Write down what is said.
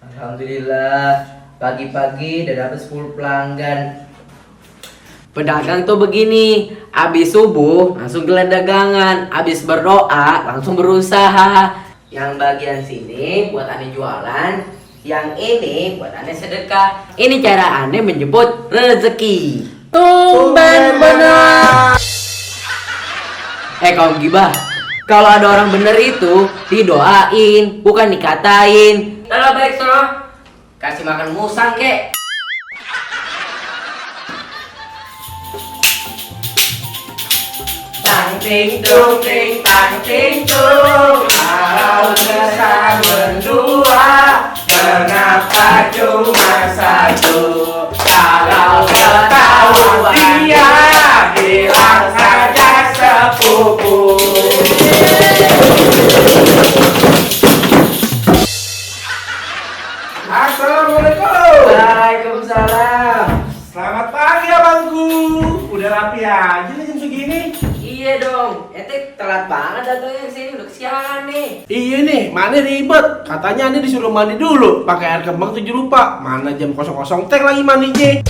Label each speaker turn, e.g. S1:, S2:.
S1: Alhamdulillah, pagi-pagi udah dapet 10 pelanggan.
S2: Pedagang tuh begini, abis subuh langsung gelar dagangan, abis berdoa langsung berusaha. Yang bagian sini buat aneh jualan, yang ini buat aneh sedekah. Ini cara aneh menjemput rezeki. Tumben benar. Kaum gibah, kalau ada orang bener itu didoain, bukan dikatain. Kalau baik sono, kasih makan musang kek. Tang ting tung ting tang ting tung. Kalau bisa berdua, mengapa cuma satu? Kalau ketahuan dia, bilang saja sepupu.
S3: Assalamualaikum.
S2: Waalaikumsalam.
S3: Selamat pagi abangku. Udah rapi aja nih jam segini.
S2: Iya dong, ente telat banget datangnya ke sini, udah kesiangan nih.
S3: Iya nih, mana ribet. Katanya nih disuruh mandi dulu, pakai air kembang 7 lupa. Mana jam 00 teng lagi mandinya.